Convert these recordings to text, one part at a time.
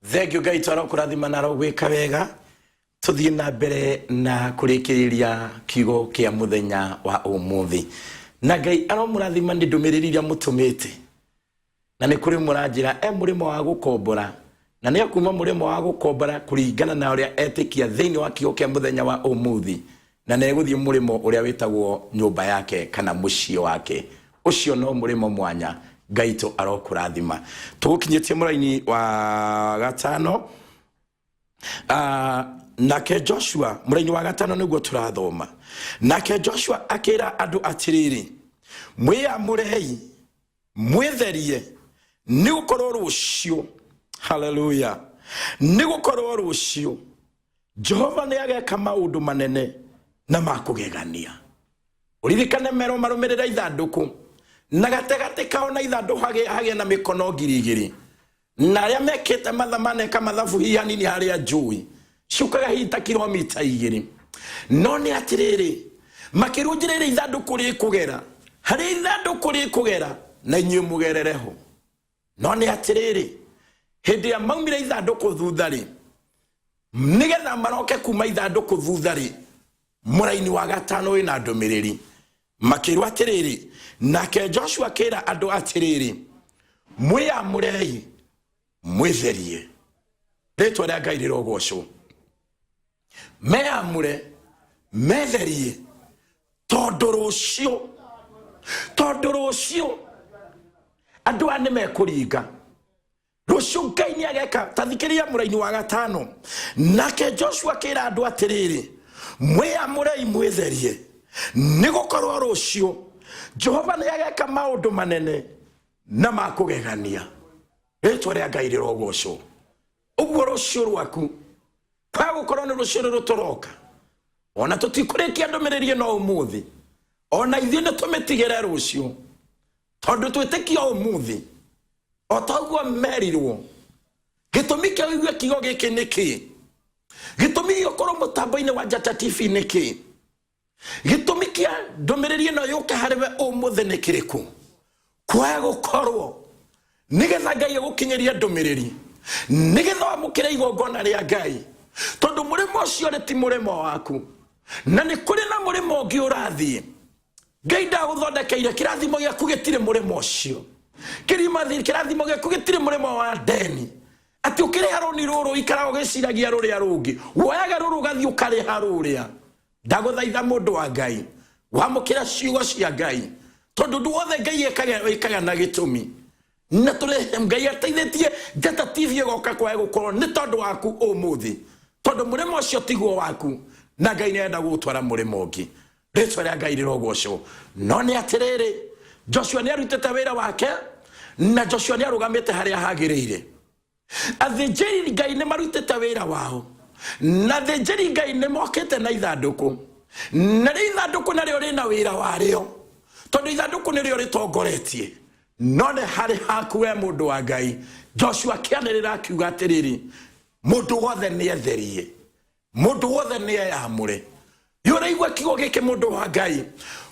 Thengiũ. Ngai twarokũrathima na arogwĩka wega. Tũthiĩ na mbere na kũrĩkĩrĩria kiugo kĩa mũthenya wa ũmũthĩ, na Ngai aromũrathima nĩ ndũmĩrĩri iria mũtũmĩte. Na nĩ kũrĩ mũranjĩra e mũrĩmo wa gũkombora, na nĩ akuma mũrĩmo wa gũkombora kũringana na ũrĩa etĩkia thĩinĩ wa kiugo kĩa mũthenya wa ũmũthĩ, na nĩ egũthiĩ mũrĩmo ũrĩa wĩtagwo nyũmba yake kana mũciĩ wake. Ũcio no mũrĩmo mwanya. Ngai tũ arokũrathima. Tũgũkinyĩtie mũraini wa gatano. Nake Joshua, mũraini wa gatano nĩguo tũrathoma. Nake Joshua akĩra andũ atĩrĩrĩ, mwĩyamũrei, mwĩtherie, nĩ gũkorwo rũciũ, haleluya, nĩ gũkorwo rũciũ Jehova nĩ ageka maũndũ manene na ma kũgegania. Ũririkane merwo marũmĩrĩre ithandũkũ, na gatagatĩ kao na ithandũkũ hagĩe na mĩkono 2000, na arĩa mekĩte matha maneka mathabu hihi hanini harĩa njũĩ ciũkaga hihi ta kilomita 2. No nĩ atĩrĩrĩ, makĩrwo njĩra ĩrĩa ithandũkũ rĩkũgera, harĩa ithandũkũ rĩkũgera na inyuĩ mũgerere ho. No nĩ atĩrĩrĩ, hĩndĩ ĩrĩa maumire ithandũkũ thutha rĩ, nĩgetha maroke kuma ithandũkũ thutha rĩ, mũraini wa gatano wĩna ndũmĩrĩri. Makĩrwo atĩrĩrĩ, nake Joshua akĩra andũ atĩrĩrĩ, mwĩyamũrei, mwĩtherie. Rĩtwa rĩa Ngai rĩrogocwo. Meyamũre, metherie, tondũ rũciũ, tondũ rũciũ andũ aya nĩ mekũringa. Rũciũ Ngai nĩ ageka. Tathikĩrĩria mũraini wa gatano. Nake Joshua akĩra andũ atĩrĩrĩ, mwĩyamũrei, mwĩtherie, nĩ gũkorwo rũciũ Jehova nĩ ageka maũndũ manene na ma kũgegania. Rĩtwa rĩa Ngai rĩrogocwo. Ũguo rũciũ rwaku kwa gũkorwo nĩ rũciũ rũrũ tũroka, ona tũtikũrĩkia ndũmĩrĩri ĩno ũmũthĩ, ona ithuĩ nĩ tũmĩtigĩre rũciũ, tondũ twĩtĩkia ũmũthĩ o ta ũguo merirwo. Gĩtũmi kĩa ũigue kiugo gĩkĩ nĩ kĩ? Gĩtũmi gĩũkorwo mũtambo-inĩ wa Njata TV nĩ kĩ? Gĩtũmi kĩa ndũmĩrĩri ĩno yũke harĩ we ũmũthĩ nĩ kĩrĩkũ? Kwaga gũkorwo nĩgetha Ngai agũkinyĩrie ndũmĩrĩri, nĩgetha wamũkĩre igongona rĩa Ngai, tondũ mũrĩmo ũcio rĩ ti mũrĩmo waku, na nĩ kũrĩ na mũrĩmo ũngĩ ũrathiĩ. Ngai ndagũthondekeire kĩrathimo gĩaku gĩtirĩ mũrĩmo ũcio. Kĩrimathi, kĩrathimo gĩaku gĩtirĩ mũrĩmo wa ndeni, atĩ ũkĩrĩha rũni rũrũ ikaraga ũgĩciragia rũrĩa rũngĩ. Woyaga rũrũ ũgathiĩ ũkarĩha rũrĩa. Ndagũthaitha, mũndũ wa Ngai, wamũkĩra ciugo cia Ngai, tondũ ũndũ wothe Ngai ekaga, ekaga na gĩtũmi. Na tũrĩ Ngai ateithĩtie Njata TV ĩgoka kwae gũkorwo nĩ tondũ waku ũmũthĩ, tondũ mũrĩmo ũcio tiguo waku, na Ngai nĩ arenda gũgũtwara mũrĩmo ũngĩ. Rĩtwa rĩa Ngai rĩrogocwo. No nĩ atĩrĩrĩ, Joshua nĩ arutĩte wĩra wake, na Joshua nĩ arũgamĩte harĩa hagĩrĩire. Athĩnjĩri Ngai nĩ marutĩte wĩra wao, na athĩnjĩri Ngai nĩ mokĩte na ithandũkũ, na rĩ ithandũkũ narĩo rĩna wĩra warĩo, tondũ ithandũkũ nĩrĩo rĩtongoretie. No nĩ harĩ haku we mũndũ wa Ngai. Joshua akĩanĩrĩra akiuga atĩrĩrĩ, mũndũ wothe nĩ etherie, mũndũ wothe nĩ eyamũre. Yũraigua kiugo gĩkĩ, mũndũ wa Ngai?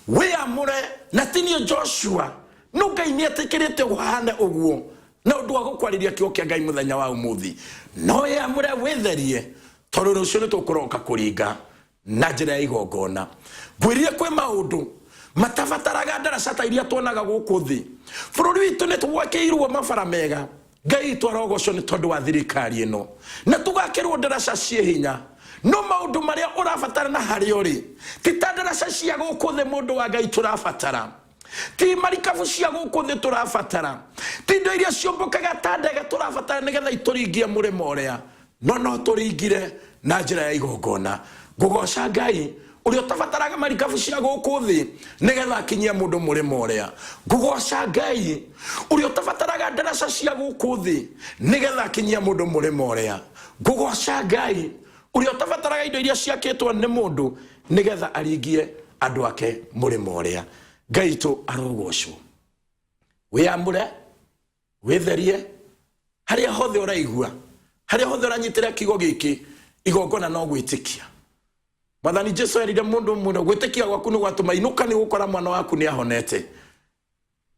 Wĩyamũre. Na ti niĩ Joshua, no Ngai nĩ etĩkĩrĩte ũhane ũguo na ũndũ wa gũkwarĩria kiugo kĩa Ngai mũthenya wa ũmũthĩ. No wĩyamũre, wĩtherie, tondũ rũciũ nĩ tũkũroka kũringa na njĩra ya igongona. Ngwĩrire kwĩ maũndũ matabataraga ndaraca ta iria tuonaga gũkũ thĩ. Bũrũri witũ nĩ twakĩirwo mabara mega. Ngai witũ arogocwo nĩ tondũ wa thirikari ĩno, na tũgakĩrwo ndaraca ciĩ hinya. No maũndũ marĩa ũrabatara na harĩa ũrĩ ti ta ndaraca cia gũkũ thĩ, mũndũ wa Ngai, tũrabatara ti marikabu cia gũkũ thĩ tũrabatara, ti indo iria ciũmbũkaga ta ndege tũrabatara nĩgetha itũringie mũrĩmo ũrĩa. No no tũringire na njĩra ya igongona. Ngũgoca Ngai ũrĩa ũtabataraga marikabu cia gũkũ thĩ nĩgetha akinyie mũndũ mũrĩmo ũrĩa. Ngũgoca Ngai ũrĩa ũtabataraga ndaraca cia gũkũ thĩ nĩgetha akinyie mũndũ mũrĩmo ũrĩa. Ngũgoca Ngai ũrĩa ũtabataraga indo iria ciakĩtwo nĩ mũndũ nĩgetha aringie andũ ake mũrĩmo ũrĩa. Ngai witũ arogocwo. Wĩyamũre, wĩtherie, harĩa hothe ũraigua, harĩa hothe ũranyitĩra kiugo gĩkĩ. Igongona no gwĩtĩkia. Mwathani Jesu erire mũndũ mũno, gwĩtĩkia gwaku nĩ gwatũma inũka, nĩ gũkora mwana waku nĩ ahonete.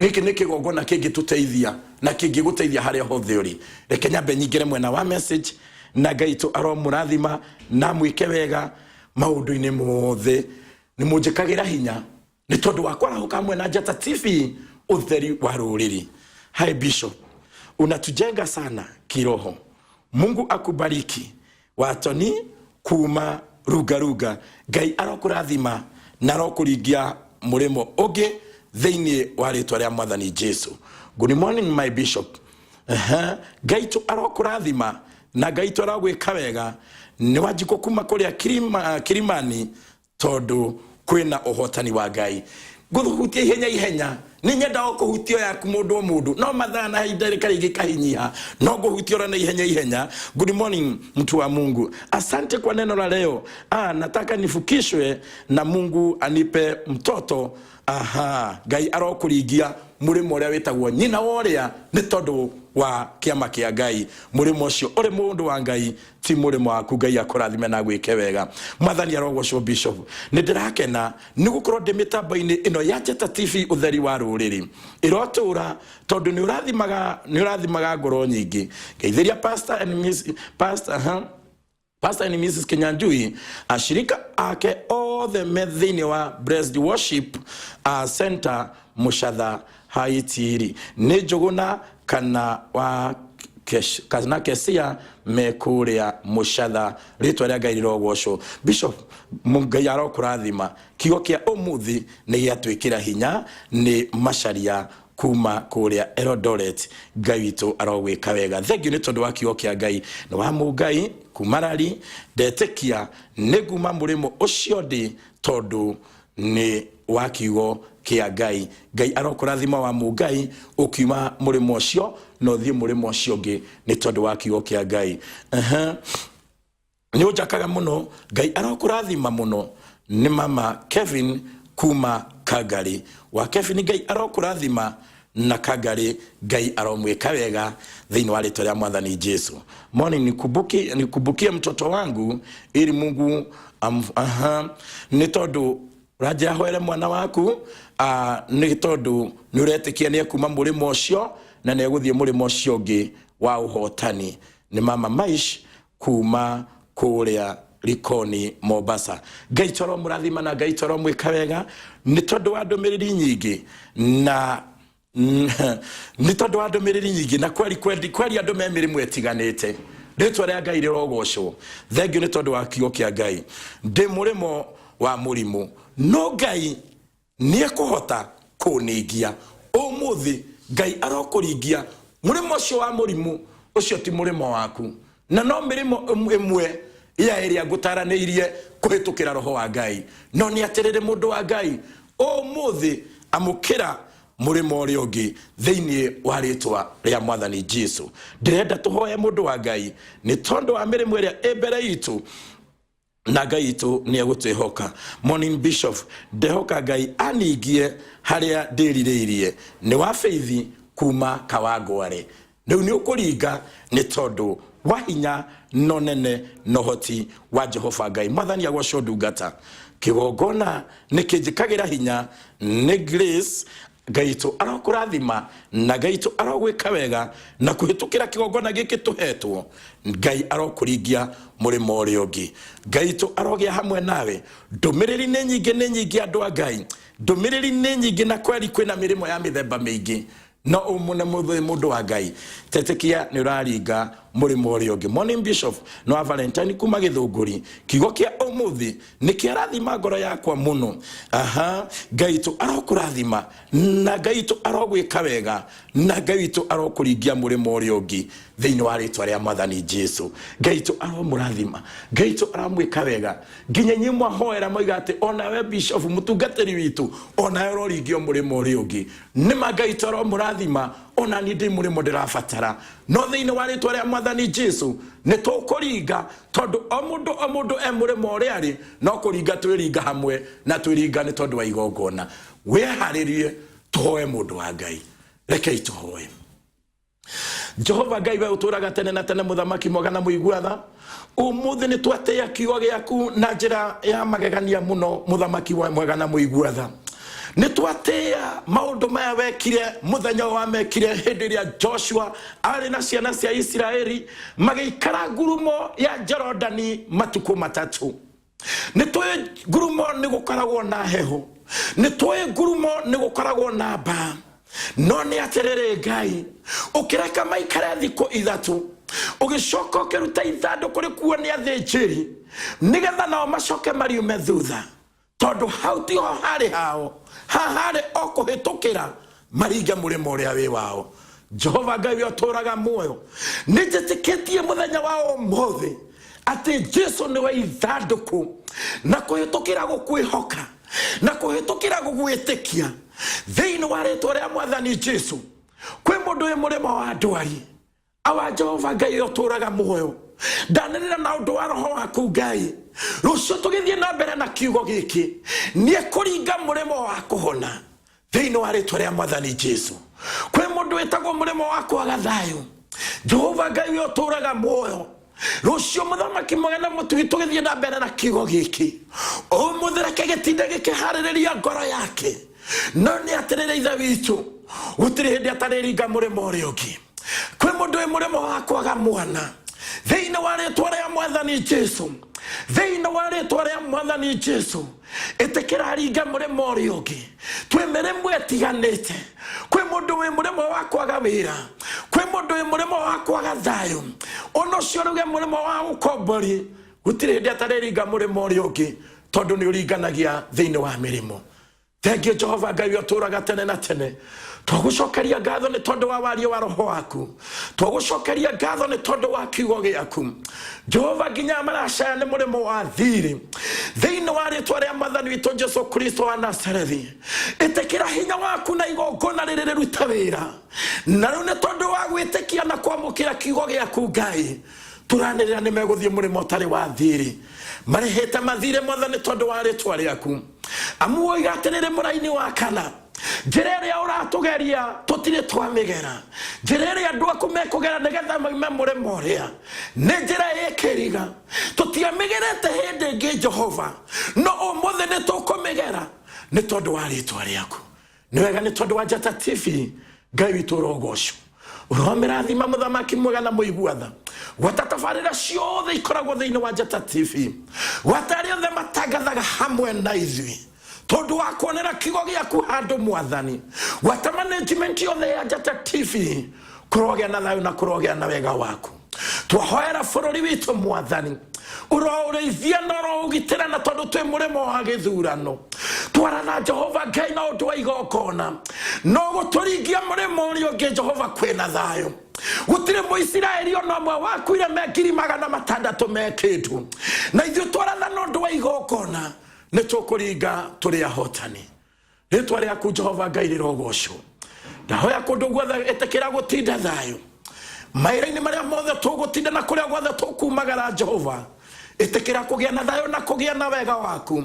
Gĩkĩ nĩ kĩgongona kĩngĩtũteithia na kĩngĩgũteithia harĩa hothe ũrĩ. Reke nyambe nyingĩre mwena wa message, na Ngai witũ aromũrathima na amwĩke wega maũndũ-inĩ mothe. Nĩ mũnjĩkagĩra hinya nĩ tondũ wa kwarahũka hamwe na Njata TV, ũtheri wa rũrĩrĩ. Hi Bishop, unatujenga sana kiroho. Mungu akubariki. Watoni kuma Rungarunga, Ngai arokũrathima na arokũringia mũrĩmo ũngĩ thĩinĩ wa rĩtwa rĩa Mwathani Jesu. Good morning my bishop. Aha, Ngai tu arokũrathima na Ngai tu arogwĩka wega. Nĩ Wanjikũ kuma kũrĩa Kilimani, tondũ kwĩna ũhotani wa Ngai. Ngũhutia ihenya ihenya, nĩ nyendaga kũhutia yaku mũndũ o mũndũ, no mathaa na ihinda rĩkarĩngĩ kahinyiha, no ngũhutia ora na ihenya ihenya. Good morning mtu wa Mungu, asante kwa neno la leo. Nataka nifukishwe na Mungu anipe mtoto. Aha, Ngai arokũringia mũrĩmo ũrĩa wĩtagwo nyina wa ũrĩa, nĩ tondũ wa kĩama kĩa Ngai. Mũrĩmo ũcio ũrĩ mũndũ wa Ngai, ti mũrĩmo waku. Ngai akũrathime na gwĩke wega. Mwathani arogocwo. Bishop, nĩ ndĩrakena nĩ gũkorwo ndĩ mĩtambo-inĩ ĩno ya Njata TV, ũtheri wa rũrĩrĩ. Ĩrotũra tondũ nĩ ũrathimaga ngoro nyingĩ. Ngeithĩria Pastor and Miss, Pastor, aha. Pastor and Mrs. Kinyanjui, ashirika ake othe me thĩinĩ wa Blessed Worship Center Mũcatha Haitiri, nĩ Njũgũna kana wa kana Kesia me kũrĩa Mũcatha. Rĩtwa rĩa Ngai rĩrogocwo. Bishop, Ngai arokũrathima. Kiugo kĩa ũmũthĩ nĩ gĩatwĩkĩra hinya. Nĩ Macaria kuma kũrĩa Eldoret. Ngai witũ arogwĩka wega. Thengiũ nĩ tondũ wa kiugo kĩa Ngai. Nĩ wa Mũngai kuma Rari. Ndetĩkia nĩ nguma mũrĩmo ũcio ndĩ tondũ nĩ wa kiugo kĩa Ngai. Ngai arokũrathima wa Mũngai, ũkiuma mũrĩmo ũcio na ũthiĩ mũrĩmo ũcio ũngĩ nĩ tondũ wa kiugo kĩa Ngai. Nĩ ũnjakaga mũno, Ngai arokũrathima mũno. Nĩ mama Kevin kuma Kangari. Wa Kevin, Ngai arokũrathima na Kangari, Ngai aromwĩka wega thĩinĩ wa rĩtwa rĩa Mwathani Jesu. Moni nikumbukie mtoto wangu ili Mungu aha, nĩ tondũ ũranjĩra hoere mwana waku, nĩ tondũ nĩ ũretĩkia nĩ ekuma mũrĩmo ũcio na nĩ egũthiĩ mũrĩmo ũcio ũngĩ wa ũhotani. Nĩ mama Maish kuma kũrĩa Likoni, Mombasa. Ngai toro mũrathima na Ngai toro mwĩka wega nĩ tondũ wa ndũmĩrĩri nyingĩ, na nĩ tondũ wa ndũmĩrĩri nyingĩ na kweri kweri kweri andũ me mĩrĩmũ ĩtiganĩte. Rĩtwa rĩa Ngai rĩrogocwo. Thengiũ nĩ tondũ wa kiugo kĩa Ngai. Ndĩ mũrĩmo wa mũrimũ, no Ngai nĩ ekũhota kũningia ũmũthĩ. Ngai arokũringia mũrĩmo ũcio wa mũrimũ ũcio, ti mũrĩmo waku, na no mĩrĩmo ĩmwe ya ĩrĩa ngũtaranĩirie kũhĩtũkĩra roho wa Ngai. No nĩ atĩrĩrĩ, mũndũ wa Ngai, ũmũthĩ amũkĩra mũrĩmo ũrĩa ũngĩ thĩinĩ wa rĩtwa rĩa Mwathani Jesu. Ndĩrenda tũhoe, mũndũ wa Ngai, nĩ tondũ wa mĩrĩmo ĩrĩa ĩ mbere itũ, na Ngai itũ nĩ egũtwĩhoka. Morning Bishop, ndehoka Ngai aningie harĩa ndĩrirĩirie. Nĩ wa Feithi kuma Kawangware. Rĩu nĩ ũkũringa nĩ tondũ wa hinya no nene na ũhoti wa Jehova Ngai. Mwathani agocwo. Ndungata, kĩgongona nĩ kĩnjĩkagĩra hinya. Nĩ Grace. Ngai witũ arokũrathima na Ngai witũ arogwĩka wega, na kũhĩtũkĩra kĩgongona gĩkĩ tũhetwo, Ngai arokũringia mũrĩmo ũrĩa ũngĩ. Ngai witũ arogĩa hamwe nawe. Ndũmĩrĩri nĩ nyingĩ, nĩ nyingĩ, andũ a Ngai, ndũmĩrĩri nĩ nyingĩ, na kweri kwĩna mĩrĩmo ya mĩthemba mĩingĩ, no ũmũne mũndũ wa Ngai, tetĩkia nĩ ũraringa mũrĩmo ũrĩa ũngĩ. Morning Bishop, no wa Valentine kuma Gĩthũngũri. Kiugo kĩa ũmũthĩ nĩ kĩarathima ngoro yakwa mũno. Aha, Ngai witũ arokũrathima na Ngai witũ arogwĩka wega na Ngai witũ arokũringia mũrĩmo ũrĩa ũngĩ thĩinĩ wa rĩtwa rĩa Mwathani Jesu. Ngai witũ aromũrathima, Ngai witũ aramwĩka wega. Nginya inyuĩ mwahoera moiga atĩ onawe bishop, mũtungatĩri witũ, onawe ũroringio mũrĩmo ũrĩa ũngĩ. Nĩma Ngai witũ aromũrathima. Ona niĩ ndĩ mũrĩmo ndĩrabatara, no thĩinĩ wa rĩtwa rĩa Mwathani Jesu nĩ tũkũringa, tondũ o mũndũ o mũndũ e mũrĩmo ũrĩa arĩ, no kũringa twĩringa hamwe, na twĩringa nĩ tondũ wa igongona. Wĩharĩrie tũhoe, mũndũ wa Ngai. Rekei tũhoe. Jehova Ngai, we ũtũraga tene na tene, mũthamaki mwega na mũigua tha, ũmũthĩ nĩ twatĩa kiugo gĩaku na njĩra ya magegania mũno. Mũthamaki wa mwega na mũigua tha, Nĩ twatĩĩa maũndũ maya wekire mũthenya ũyũ wamekire hĩndĩ ĩrĩa Joshua arĩ na ciana cia Isiraeli magĩikara ngurumo ya Jorodani matukũ matatũ. Nĩ tũĩ ngurumo nĩ gũkoragwo na heho, nĩ tũĩ ngurumo nĩ gũkoragwo na mbaa, no nĩ atĩrĩrĩ Ngai, ũkĩreka maikare thikũ ithatũ, ũgĩcoka ũkĩruta ithandũkũ rĩkuo nĩ athĩnjĩri nĩgetha nao macoke mariume thutha, tondũ hau tiho harĩ hao, haha harĩ o kũhĩtũkĩra maringe mũrĩmo ũrĩa wĩ wao. Jehova Ngai ũrĩa ũtũũraga muoyo, nĩ njĩtĩkĩtie mũthenya wa ũmũthĩ atĩ Jesu nĩwe ithandũkũ, na kũhĩtũkĩra gũkwĩhoka na kũhĩtũkĩra gũgwĩtĩkia thĩinĩ wa rĩtwa rĩa Mwathani Jesu, kwĩ mũndũ wĩ mũrĩmo wa ndwari. Awa Jehova Ngai ũrĩa ũtũũraga muoyo, ndanĩrĩra na ũndũ wa roho waku Ngai, rũciũ tũgĩthiĩ na mbere na kiugo gĩkĩ, nĩ kũringa mũrĩmo wa kũhona thĩinĩ wa rĩtwa rĩa Mwathani Jesu. Kwĩ mũndũ wĩtagwo mũrĩmo wa kwaga thayũ. Jehova Ngai ũrĩa ũtũũraga muoyo, rũciũ mũthamaki mwega na mũtugi tũgĩthiĩ na mbere na kiugo gĩkĩ, ũmũthĩ reke gĩtinde gĩkĩharĩrĩria ngoro yake. No nĩ atĩrĩrĩ Ithe witũ, gũtirĩ hĩndĩ atarĩringa mũrĩmo ũrĩa ũngĩ. Kwĩ mũndũ wĩ mũrĩmo wa kwaga mwana, thĩinĩ wa rĩtwa rĩa Mwathani Jesu, thĩinĩ wa rĩtwa rĩa Mwathani Jesu, ĩtĩkĩra aringe mũrĩmo ũrĩa ũngĩ. Twĩ mĩrĩmo ĩtiganĩte. Kwĩ mũndũ wĩ mũrĩmo wa kwaga wĩra, kwĩ mũndũ wĩ mũrĩmo wa kwaga thayũ, ona ũcio rĩuge mũrĩmo wa ũkombori, gũtirĩ hĩndĩ atarĩringa mũrĩmo ũrĩa ũngĩ, tondũ nĩ ũringanagia thĩinĩ wa mĩrĩmo. Thengiũ Jehova Ngai ũrĩa ũtũũraga tene na tene, twagũcokeria ngatho nĩ tondũ wa wario wa roho waku, twagũcokeria ngatho nĩ tondũ wa kiugo gĩaku Jehova. Nginya maracaya nĩ mũrĩmo wa thirĩ, thĩinĩ wa rĩtwa rĩa Mwathani witũ Jesu Kristo wa Nazarethi, ĩtĩkĩra hinya waku na igongona rĩrĩ rĩrute wĩra. Na rĩu nĩ tondũ wa gwĩtĩkia na kwamũkĩra kiugo gĩaku Ngai, tũranĩrĩra nĩ megũthiĩ mũrĩmo ũtarĩ wa thirĩ, marĩhĩte mathirĩ mothe nĩ tondũ wa rĩtwa rĩaku. Amu woiga atĩrĩrĩ mũraini wa kana, njĩra ĩrĩa ũratũgeria tũtirĩ twamĩgera, njĩra ĩrĩa andũ aku mekũgera nĩgetha maume mũrĩmo ũrĩa nĩ njĩra ĩkĩriga, tũtiamĩgerete hĩndĩ ĩngĩ Jehova, no ũmũthĩ nĩ tũkũmĩgera nĩ tondũ wa rĩtwa rĩaku. Nĩ wega nĩ tondũ wa Njata TV, Ngai witũ ũrogocwo, ũromĩrathima mũthamaki mwega na mũigua tha. Gwata tabarĩra ciothe ikoragwo thĩinĩ wa Njata TV, gwata arĩa othe matangathaga hamwe na ithuĩ tondũ wa kuonera kiugo gĩaku handũ Mwathani, gwata management yothe ya Njata TV, kũrogĩa na thayũ na kũrogĩa na wega waku. Twahoera bũrũri witũ Mwathani, ũroũrĩithia na ũroũgitĩra, na tondũ twĩ mũrĩmo wa gĩthurano, twaratha Jehova Ngai na ũndũ wa igongona no gũtũringia mũrĩmo ũrĩa ũngĩ. Jehova, kwĩna thayũ, gũtirĩ mũisiraeli ona ũmwe wakuire me 600,000 me kĩndũ, na ithuĩ twaratha na ũndũ wa igongona nĩ tũkũringa tũrĩ ahotani. Rĩtwa rĩaku Jehova Ngai rĩrogocwo. Ndahoya kũndũ guothe ĩtĩkĩra gũtinda thayũ mawĩra-inĩ marĩa mothe tũgũtinda na kũrĩa guothe tũkumagara. Jehova, ĩtĩkĩra kũgĩa na thayũ na kũgĩa na wega waku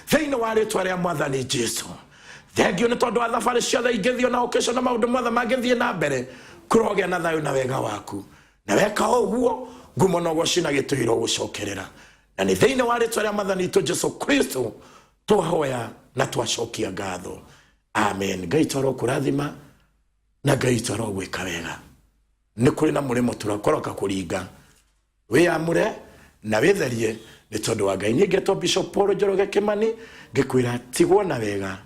thĩinĩ wa rĩtwa rĩa Mwathani Jesu. Thengio nĩ tondũ wa thabarĩ ciothe ingĩthiĩ na occasion na maũndũ mothe mangĩthiĩ na mbere, kũrogĩa na thayũ na wega waku, na weka ũguo ngumo na ũgoci na gĩtũiro gũcokerera, na nĩ thĩinĩ wa rĩtwa rĩa Mwathani witũ Jesu Kristo twahoya na twacokia ngatho, amen. Ngai twaro kũrathima na Ngai twaro gwĩka wega. Nĩ kũrĩ na mũrĩmo tũrakoroka kũringa, wĩyamũre na wĩtherie nĩ tondũ wa Ngai. Niĩ ngetwo Bishop Paul Njoroge Kĩmani, ngĩkwĩra tigwo na wega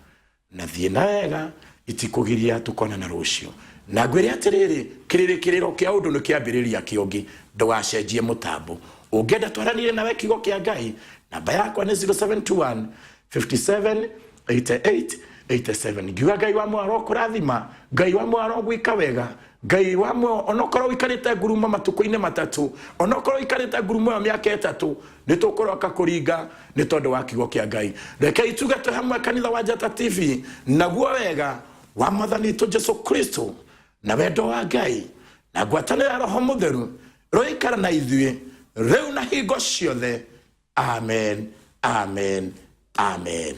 na thiĩ na wega, itikũgiria tũkonana rũciũ. Na ngwĩre atĩrĩrĩ, kĩrĩrĩ kĩrĩro kĩa ũndũ nĩ kĩambĩrĩria kĩũngĩ, ndũgacenjie mũtambo. Ũngĩenda twaranire nawe kiugo kĩa Ngai, namba yakwa nĩ 0721 57 88 87. Ngiuga Ngai wa muoyo arokũrathima, Ngai wa muoyo arogwĩka wega, Ngai wa muoyo, onokorwo ũikarĩte ngurumo matukũ-inĩ matatũ, onokorwo ũikarĩte ngurumo ĩyo mĩaka ĩtatũ, nĩ tũkũroka kũringa nĩ tondũ wa kiugo kĩa Ngai. Rekei tuge twĩ hamwe kanitha wa Njata TV, naguo wega wa Mwathani witũ Jesu Kristo na wendo wa Ngai na ngwatanĩro ya Roho Mũtheru rũikara na ithuĩ rĩu na hingo ciothe. Amen, amen, amen.